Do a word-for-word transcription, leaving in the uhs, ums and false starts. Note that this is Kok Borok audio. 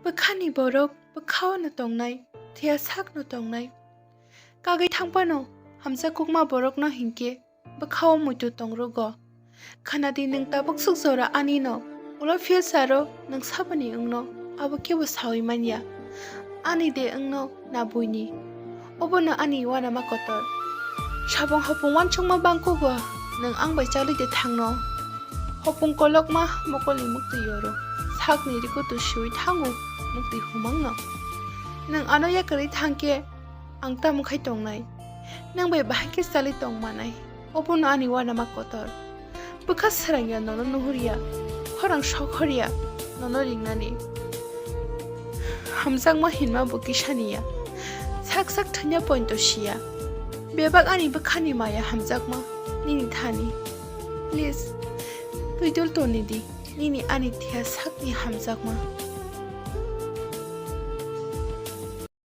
Bwkhani borok bwkhao no tongnai, thwiya sak no tongnai. Kagwi thangphano hamjakukma borokno hinkhe bwkhao muitu tongrugo. Khanadi nwng tabuk swk jora ani no, ulo future o nwng saboni wngno abo kebo sawi manya. Ani de wngno na buini, obono ani uanama kotor. Sabong hopung uansukma bangkugo nwng ang bai chalwi de thangno. Hopung kolokma mokolni muktwi yoro, sakni rikutu siwi thango muktwi humangno. Nwng ano yakarwi thangkhe ang tamo khai tongnai? Nwng bai bahai khe chalwi tong manai? Obono ani uanama kotor. Bwkha srangya nono nuhurya, khorang sokhorya nono ringnani. Hamjakma hinma bo kisaniya, sak sak thwnya pointo siya. Bebak ani bwkhani maya hamjakma nini thani. Please, twi dul toni di nini ani thwiya sakni hamjakma.